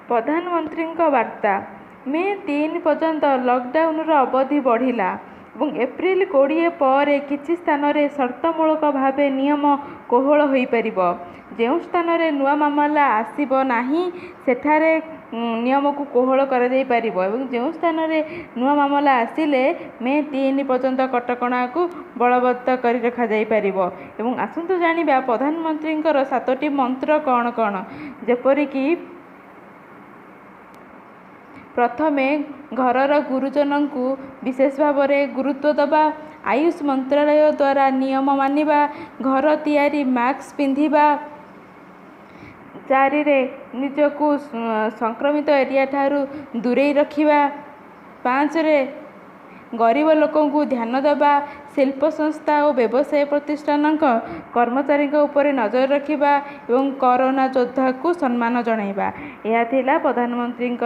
ପ୍ରଧାନମନ୍ତ୍ରୀଙ୍କ ବାର୍ତ୍ତା। ମେ 3 ପର୍ଯ୍ୟନ୍ତ ଲକଡାଉନର ଅବଧି ବଢ଼ିଲା ଏବଂ ଏପ୍ରିଲ 20 ପରେ କିଛି ସ୍ଥାନରେ ସର୍ତ୍ତମୂଳକ ଭାବେ ନିୟମ କୋହଳ ହୋଇପାରିବ। ଯେଉଁ ସ୍ଥାନରେ ନୂଆ ମାମଲା ଆସିବ ନାହିଁ, ସେଠାରେ ନିୟମକୁ କୋହଳ କରାଯାଇପାରିବ ଏବଂ ଯେଉଁ ସ୍ଥାନରେ ନୂଆ ମାମଲା ଆସିଲେ ମେ 3 ପର୍ଯ୍ୟନ୍ତ କଟକଣାକୁ ବଳବତ୍ତର କରି ରଖାଯାଇପାରିବ। ଏବଂ ଆସନ୍ତୁ ଜାଣିବା ପ୍ରଧାନମନ୍ତ୍ରୀଙ୍କର 7ଟି ମନ୍ତ୍ର କ'ଣ କ'ଣ। ଯେପରିକି ପ୍ରଥମେ ଘରର ଗୁରୁଜନଙ୍କୁ ବିଶେଷ ଭାବରେ ଗୁରୁତ୍ୱ ଦେବା, ଆୟୁଷ ମନ୍ତ୍ରାଳୟ ଦ୍ୱାରା ନିୟମ ମାନିବା, ଘର ତିଆରି ମାସ୍କ ପିନ୍ଧିବା, 4ରେ ନିଜକୁ ସଂକ୍ରମିତ ଏରିଆ ଠାରୁ ଦୂରେଇ ରଖିବା, 5ରେ ଗରିବ ଲୋକଙ୍କୁ ଧ୍ୟାନ ଦେବା, ଶିଳ୍ପ ସଂସ୍ଥା ଓ ବ୍ୟବସାୟ ପ୍ରତିଷ୍ଠାନଙ୍କ କର୍ମଚାରୀଙ୍କ ଉପରେ ନଜର ରଖିବା ଏବଂ କରୋନା ଯୋଦ୍ଧାକୁ ସମ୍ମାନ ଜଣାଇବା। ଏହା ଥିଲା ପ୍ରଧାନମନ୍ତ୍ରୀଙ୍କର